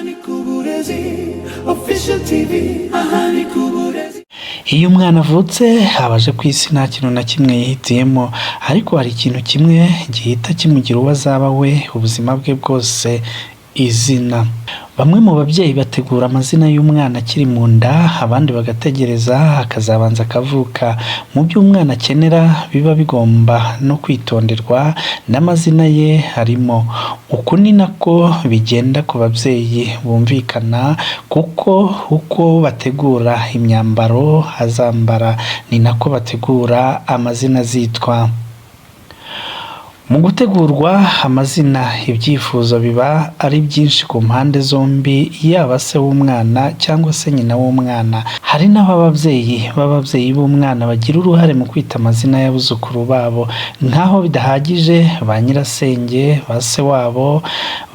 Aha ni ku Burezi Official TV. Aha ni ku Burezi. Iyo umwana avutse, aba aje ku isi nta kintu na kimwe yihitiyemo, ariko hari ikintu kimwe gihita kimugira uwo azaba we ubuzima bwe bwose: izina. Bamwe mu babyeyi bategura amazina y'umwana akiri mu nda, abandi bagategereza akazabanza akavuka. Mu byo umwana akenera biba bigomba no kwitonderwa, n'amazina ye arimo. Uku ni nako bigenda ku babyeyi bumvikana, kuko uko bategura imyambaro azambara ni nako bategura amazina azitwa. Mu gutegurwa amazina, ibyifuzo biba ari byinshi ku mpande zombi, yaba se w'umwana cyangwa se nyina w'umwana. Hari n'aho ababyeyi b'ababyeyi b'umwana bagira uruhare mu kwita amazina y'abuzukuru babo. Nk'aho bidahagije, ba nyirasenge, ba se wabo,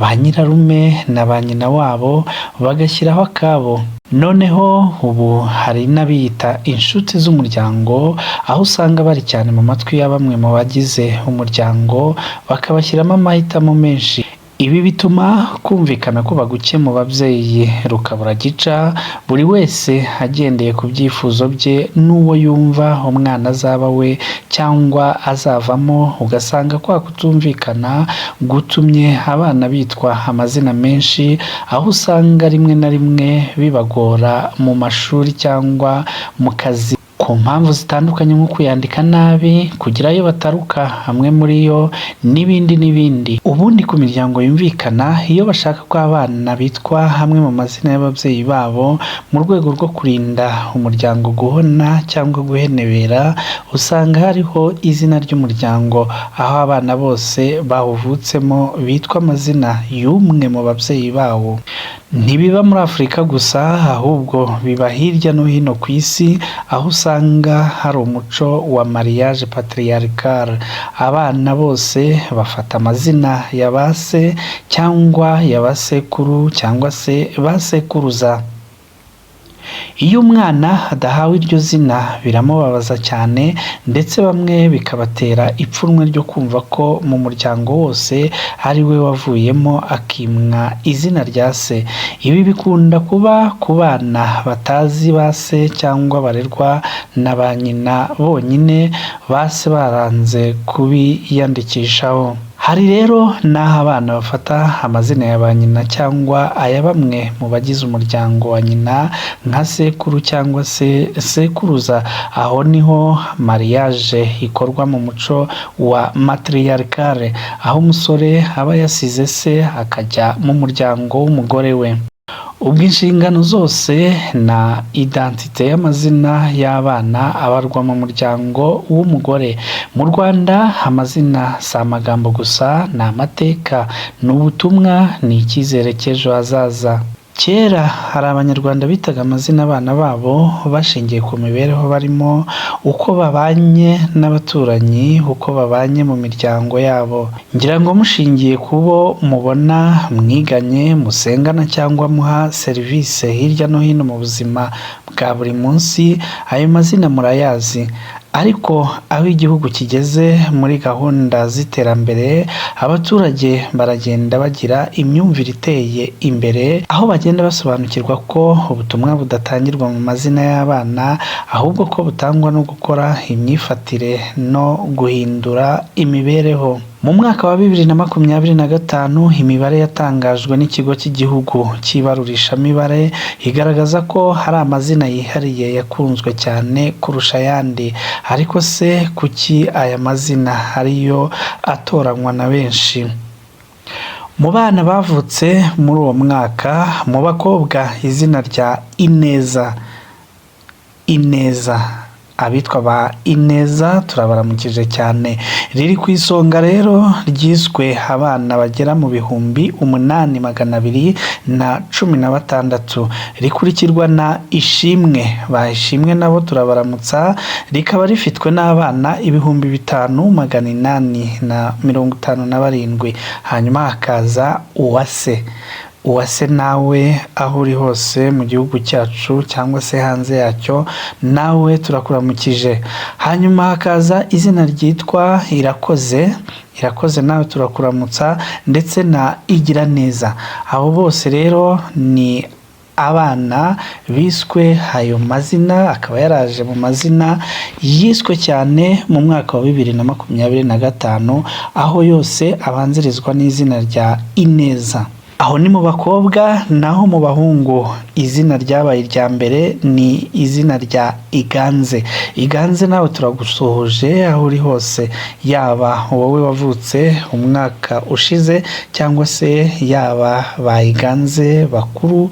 ba nyirarume na ba nyina wabo bagashyiraho akabo. Noneho ubu hari n'abiyita inshuti z'umuryango, aho usanga bari cyane mu matwi ya bamwe mu bagize umuryango, bakabashyiramo amahitamo menshi. Ibi bituma kumvikana kuba guke mu babyeyi, rukabura gica, buri wese agendeye ku byifuzo bye n'uwo yumva umwana azaba we cyangwa azavamo, ugasanga kwa kutumvikana gutumye abana bitwa amazina menshi, aho usanga rimwe na rimwe bibagora mu mashuri cyangwa mu kazi ku mpamvu zitandukanye, nko kuyandika nabi, kugira ayo bataruka amwe muri yo, n'ibindi n'ibindi. Ubundi ku miryango yumvikana, iyo bashaka ko abana bitwa amwe mu mazina y'ababyeyi babo mu rwego rwo kurinda umuryango guhona cyangwa guhenebera, usanga hariho izina ry'umuryango, aho abana bose bawuvutsemo bitwa amazina y'umwe mu babyeyi bawo. Ntibiba muri Afurika gusa, ahubwo biba hirya no hino ku isi, aho usanga hari umuco wa mariage patriarcal. Abana bose bafata amazina ya ba se cyangwa ya ba sekuru cyangwa se ba sekuruza. Iyo umwana adahawe iryo zina biramubabaza cyane, ndetse bamwe bikabatera ipfunwe ryo kumva ko mu muryango wose ari we wavuyemo akimwa izina rya se. Ibi bikunda kuba ku bana batazi ba se cyangwa barerwa na ba nyina bonyine, ba se baranze kubiyandikishaho. Hari rero n'aho abana bafata amazina ya ba nyina cyangwa aya bamwe mu bagize umuryango wa nyina, nka sekuru cyangwa se sekuruza. Aho niho mariage ikorwa mu muco wa matriarcal, aho umusore aba yasize se akajya mu muryango w'umugore we. Ubwo inshingano zose na identité y'amazina y'abana abarwa mu muryango w'umugore. Mu Rwanda, amazina si amagambo gusa, ni amateka, ni ubutumwa, ni icyizere cy'ejo hazaza. Kera hari Abanyarwanda bitaga amazina abana babo bashingiye ku mibereho barimo, uko babanye n'abaturanyi, uko babanye mu miryango yabo. Ngira ngo mushingiye ku bo mubona mwiganye, musengana cyangwa muha serivisi hirya no hino mu buzima bwa buri munsi, ayo mazina murayazi. Ariko aho igihugu kigeze muri gahunda z'iterambere, abaturage baragenda bagira imyumvire iteye imbere, aho bagenda basobanukirwa ko ubutumwa budatangirwa mu mazina y'abana, ahubwo ko butangwa no gukora, imyifatire no guhindura imibereho. Mu mwaka wa 2025, imibare yatangajwe n'Ikigo cy'Igihugu cy'Ibarurishamibare igaragaza ko hari amazina yihariye yakunzwe cyane kurusha ayandi. Ariko se kuki aya mazina ariyo atoranywa na benshi? Mu bana bavutse muri uwo mwaka, mu bakobwa izina rya Ineza, Ineza, abitwa ba Ineza turabaramukije cyane, riri ku isonga rero, ryiswe abana bagera mu 8216, rikurikirwa na Ishimwe, ba Ishimwe nabo turabaramutsa, rikaba rifitwe n'abana 5857, hanyuma hakaza Uwase. Uwase nawe aho uri hose mu gihugu cyacu cyangwa se hanze yacyo, nawe turakuramukije. Hanyuma hakaza izina ryitwa Irakoze. Irakoze nawe turakuramutsa, ndetse na Igiraneza. Abo bose rero ni abana biswe ayo mazina, akaba yaraje mu mazina yiswe cyane mu mwaka wa 2025, aho yose abanzirizwa n'izina rya Ineza. Aho ni mu bakobwa. Naho mu bahungu, izina ryabaye irya mbere ni izina rya Iganze. Iganze nawe turagusuhuje aho uri hose, yaba wowe wavutse umwaka ushize cyangwa se yaba ba Iganze bakuru,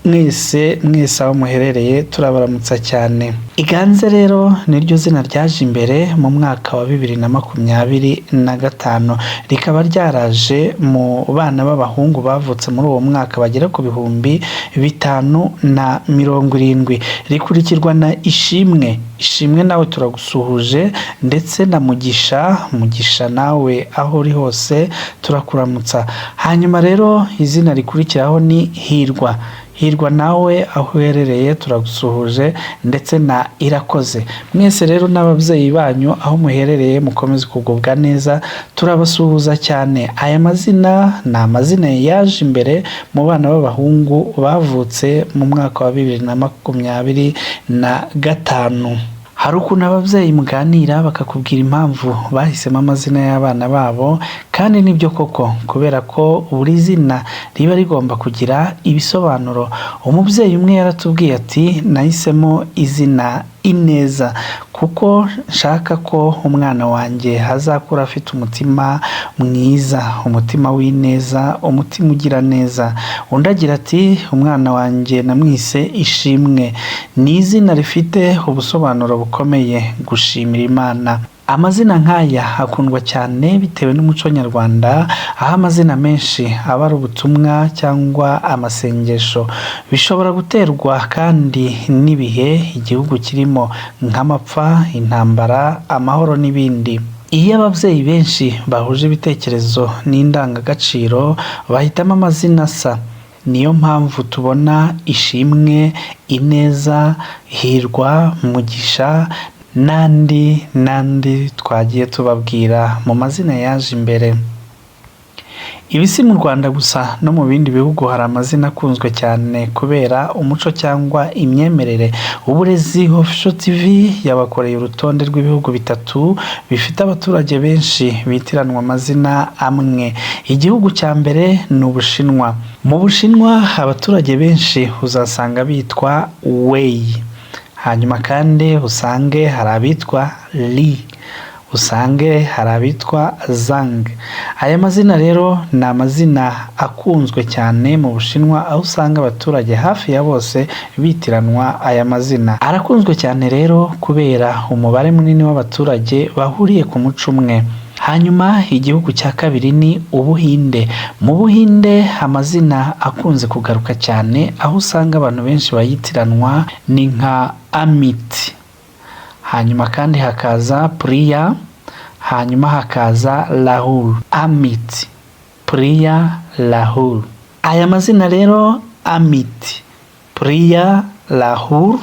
mwese mwese aho muherereye turabaramutsa cyane. Iganze rero niryo zina ryaje imbere mu mwaka wa 2025, rikaba ryaraje mu bana b'abahungu bavutse muri uwo mwaka bagera ku 5070. Rikurikirwa na Ishimwe. Ishimwe nawe turagusuhuje, ndetse na Mugisha. Mugisha nawe aho uri hose turakuramutsa. Hanyuma rero izina rikurikiraho ni Hirwa. Hirwa nawe aho uherereye turagusuhuje, ndetse na Irakoze. Mwese rero n'ababyeyi banyu aho muherereye mukomeze kugubwa neza, turabasuhuza cyane. Aya mazina ni amazina yaje imbere mu bana b'abahungu bavutse mu mwaka wa 2025. Hari ukuntu ababyeyi muganira bakakubwira impamvu bahisemo amazina y'abana babo, kandi nibyo koko, kubera ko buri zina riba rigomba kugira ibisobanuro. Umubyeyi umwe yaratubwiye ati: "Nahisemo izina Ineza kuko nshaka ko umwana wanjye azakura afite umutima mwiza, umutima w'ineza, umutima ugira neza." Undi agira ati: "Umwana wanjye namwise Ishimwe, ni izina rifite ubusobanuro bukomeye, gushimira Imana." Amazina nk'aya akundwa cyane bitewe n'umuco nyarwanda, aho amazina menshi aba ari ubutumwa cyangwa amasengesho. Bishobora guterwa kandi n'ibihe igihugu kirimo, nk'amapfa, intambara, amahoro n'ibindi. Iyo ababyeyi benshi bahuje ibitekerezo n'indangagaciro, bahitamo amazina asa. Niyo mpamvu tubona Ishimwe, Ineza, Hirwa, Mugisha n'andi n'andi twagiye tubabwira mu mazina yaje imbere. Ibi si mu Rwanda gusa, no mu bindi bihugu hari amazina akunzwe cyane kubera umuco cyangwa imyemerere. Uburezi Official TV yabakoreye urutonde rw'ibihugu bitatu bifite abaturage benshi bitiranwa amazina amwe. Igihugu cya mbere ni Ubushinwa. Mu Bushinwa abaturage benshi uzasanga bitwa Wei, hanyuma kandi usange hari abitwa Li, usange hari abitwa Zhang. Aya mazina rero ni amazina akunzwe cyane mu Bushinwa, aho usanga abaturage hafi ya bose bitiranwa aya mazina. Arakunzwe cyane rero kubera umubare munini w'abaturage bahuriye ku muco umwe. Hanyuma igihugu cya kabiri ni Ubuhinde. Mu Buhinde amazina akunze kugaruka cyane, aho usanga abantu benshi bayitiranwa, ni nka Amit, hanyuma kandi hakaza Priya, hanyuma hakaza Rahul. Amit, Priya, Rahul. Aya mazina rero, Amit, Priya, Rahul,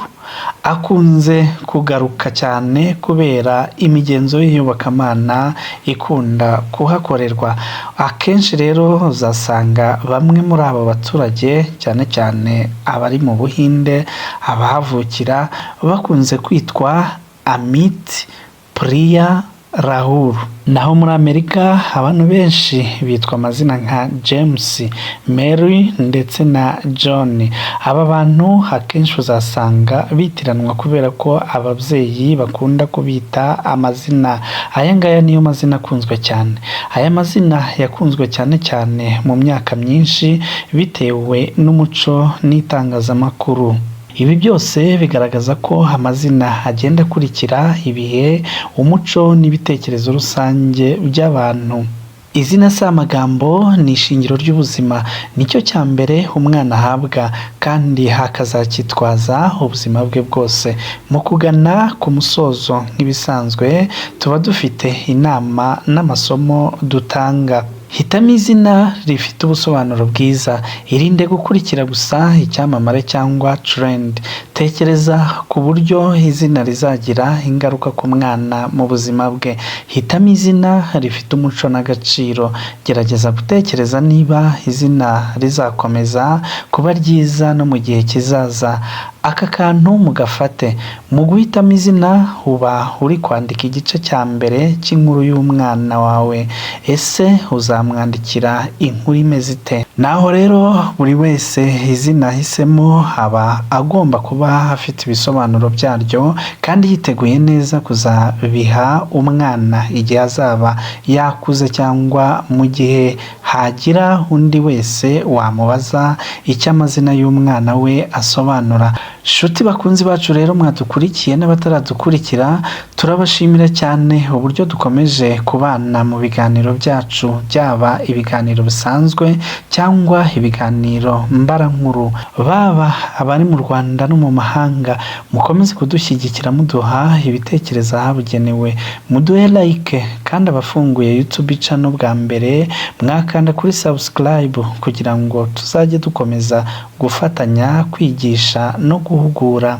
akunze kugaruka cyane kubera imigenzo y'iyobokamana ikunda kuhakorerwa. Akenshi rero uzasanga bamwe muri abo baturage, cyane cyane abari mu Buhinde, abahavukira, bakunze kwitwa Amit, Priya, Rahul. Naho muri Amerika abantu benshi bitwa amazina nka James, Mary ndetse na John. Aba bantu akenshi uzasanga bitiranwa kubera ko ababyeyi bakunda kubita amazina aya ngaya. Niyo mazina akunzwe cyane. Aya mazina yakunzwe cyane cyane mu myaka myinshi bitewe n'umuco n'itangazamakuru. Ibi byose bigaragaza ko amazina agenda akurikira ibihe, umuco n'ibitekerezo rusange by'abantu. Izina si amagambo, ni ishingiro ry'ubuzima. Nicyo cya mbere umwana ahabwa kandi akazacyitwaza ubuzima bwe bwose. Mu kugana ku musozo, nk'ibisanzwe tuba dufite inama n'amasomo dutanga. Hitamo izina rifite ubusobanuro bwiza. Irinde gukurikira gusa icyamamare cyangwa trend. Tekereza ku buryo izina rizagira ingaruka ku mwana mu buzima bwe. Hitamo izina rifite umuco n'agaciro. Gerageza gutekereza niba izina rizakomeza kuba ryiza no mu gihe kizaza. Aka kantu mugafate. Mu guhitamo izina uba uri kwandika igice cya mbere cy'inkuru y'umwana wawe. Ese uzamwandikira inkuru imeze ite? Naho rero buri wese izina ahisemo aba agomba kuba afite ibisobanuro byaryo kandi yiteguye neza kuzabiha umwana igihe azaba yakuze cyangwa mu gihe hagira undi wese wamubaza icyo amazina y'umwana we asobanura. Nshuti bakunzi bacu rero mwadukurikiye n'abataradukurikira, turabashimira cyane uburyo dukomeje kubana mu biganiro byacu, byaba ibiganiro bisanzwe cyangwa ibiganiro mbarankuru. Baba abari mu Rwanda no mu mahanga, mukomeze kudushyigikira muduha ibitekerezo ahabugenewe, muduhe like, kandi abafunguye YouTube channel bwa mbere mwakanda kuri subscribe kugira ngo tuzajye dukomeza gufatanya kwigisha no guhugura.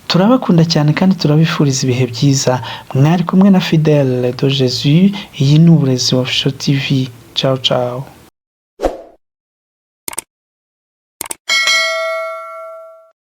Turabakunda cyane kandi turabifuriza ibihe byiza. Mwari kumwe na Fidele de Jesus. Iyi ni Uburezi Official TV. Ciao ciao.